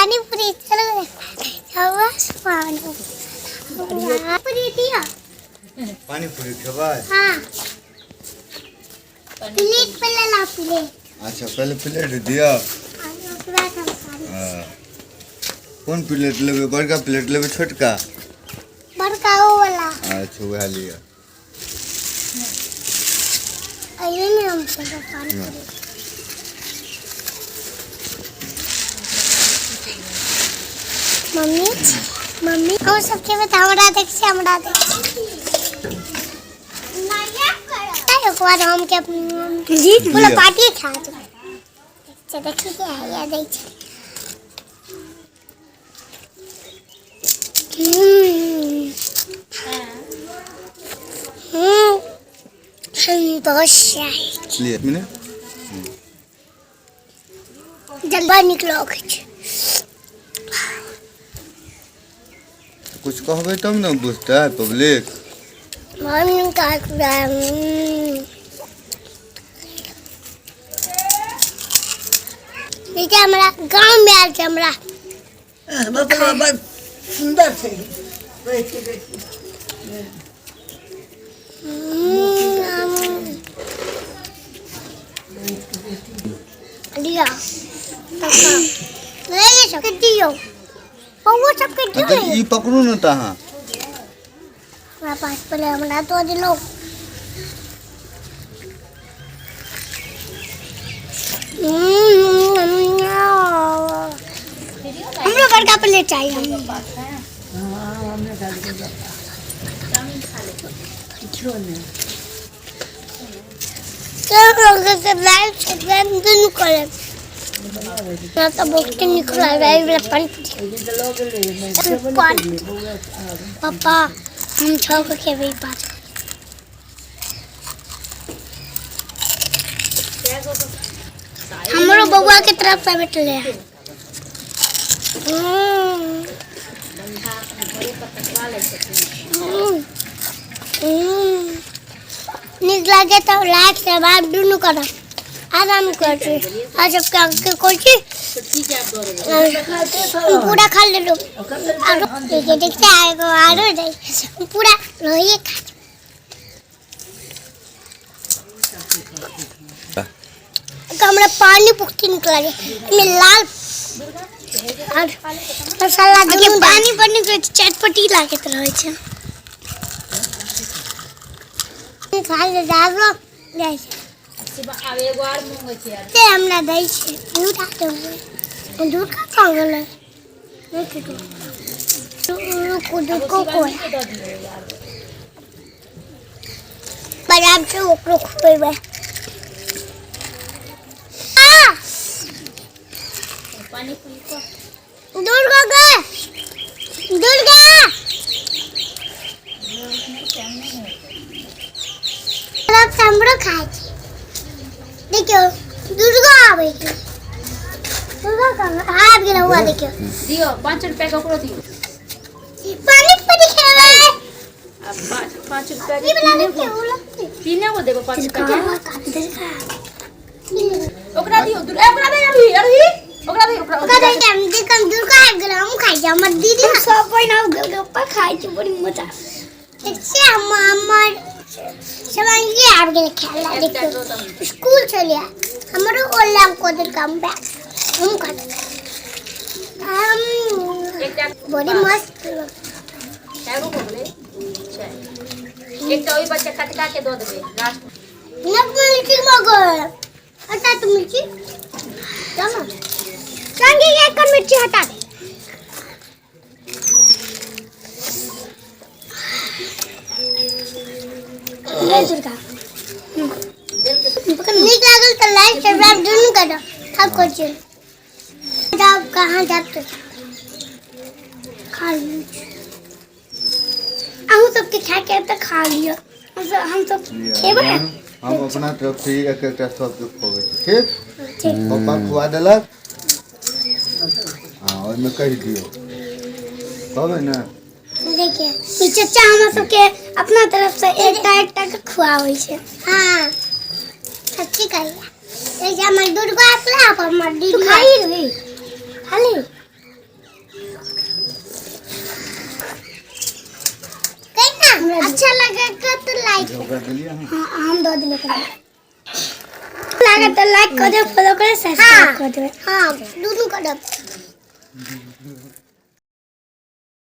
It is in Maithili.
पानी पूरी चलो पानी पूरी दियो। पानी पूरी खेबै? हाँ, प्लेट पहले ला, प्लेट। अच्छा, पहले प्लेट दिअ। ओकरा बाद हम पानी। हाँ। कोन प्लेट लेबै? बड़का प्लेट लेबै, छोटका? बड़का, ओ वाला। अच्छा, वएह लिअ। अइए ने हम पहले पानी पूरी। मम्मी, मम्मी, हम सबके बता, हमरा देख छै, हमरा देख। एक बार हम के जी पूरा लिअ। पार्टी खा दे। देखी के हैया दै छै। बहुत सही। लिअ ने। जलवा निकलो छै। कुछ कहबै तब ने बुझतै पब्लिक। हम निकाल। देखिए, हमरा गाँव में आयल छै हमरा। बकरा बड़ सुन्दर छै, बैठ के देखी। लिअ, ले सबके दियौ, बौआ सबके दियौ। तऽ ई पकड़ू ने तऽ अहाँ। हमरा पास पहिले हमरा दऽ देलहुँ। हमरो बड़का प्लेट चाहिए। हाँ, हमने खा लिया, किछो नहि। लाइक सब्सक्राइब दुनू करे ना तऽ बहुत नीक लागै है पानी। पानी पापा, हम छौ के खेबै पाँच। हमरो बउआ के तरफ से भेटलै है। नीक लागे तऽ लाइक सब्सक्राइब दुनू करब। आराम कर छी आ सबके आगे कोई छी, पूरा खा लेलहुँ। आरो देखिए, देखते आएगो आरो दे, पूरा रहिए खा। हमरा पानी बहुत नीक लागे, एहिमे लाल और मसाला दुनू। पानी बड़ नीक रहै छै, चटपटी लागैत रहै छै। खा ले जाबो जाइ छै। आब एगो आर मंगै छै। से हमरा दै छै दूध, आ देबै दूध। कहाँ गेलै? नहि खेतौ, रुकू, दूध को कोई बाजार से ओकरो खुएबै। आ पानी पूरी को। दुर्गा गे, दुर्गा तरफ से हमरो खाइ छी। देखियौ, दुर्गा आबै छै। दुर्गा कहाँ आबि गेल? हुआ, देखियौ। दियौ 5 रुपया के, ओकरो दियौ। पानी पूरी खेबै। आब 5-5 रुपया ई के वाला। तीने देखियौ, गो। ओ लगतै। तीने गो देबो 5 रुपया के। दुर्गा। ओकरा दियौ, ओकरा दे अभी, अभी ओकरा दे, ओकरा। ओकरा दे। हम देखम, दुर्गा आबि गेल, हम खाइ छी। हमर दीदी सब पहिना गोलगप्पा खाइ छी, बड़ी मजा। देखिए, हम हमर शिवांगी आबि गेल खेला। देखियौ, स्कूल चलिया हमरो ओला को देल कम बैग हम खा हम। एकटा। बड़ी मस्त। चारि गो भऽ गेलै, चारि। एकटा ओहि बच्चा कटका के दऽ देबै लास्ट। नक मिर्ची मगर हटा तू मिर्ची। चलो संगे, एक कर मिर्ची हटा दे। ले दुर्गा। नीक लागल तऽ लाइक सब्सक्राइब दुनू करब। अब कुछ जाओ, कहाँ जाब तो खा लियौ। अहूँ सबके खाके आयब तऽ खा लिअ। हम सब खेबै। हम अपना तरफ से एक एकटा सबके खुआबै छी, ठीक? ठीक। पप्पा खुआ देलक। हँ, ओहिमे कहि दियौ, कहबै ने। देखिए, ई चचा हमरा सबके अपना तरफ से एकटा एकटा के खुआबै छै। हाँ, सच्ची कहिया। देखिए, हमर दुर्गा अपना हमर दीदी। तू खाई रही? खा ली। अच्छा लगे तो लाइक। ओकरा देलियै अहाँ? हाँ, हम दऽ देलियै ओकरा। लागे तो लाइक कर देबै, फॉलो कर, सब्सक्राइब कर देबै। हाँ, दुनू कर देबै।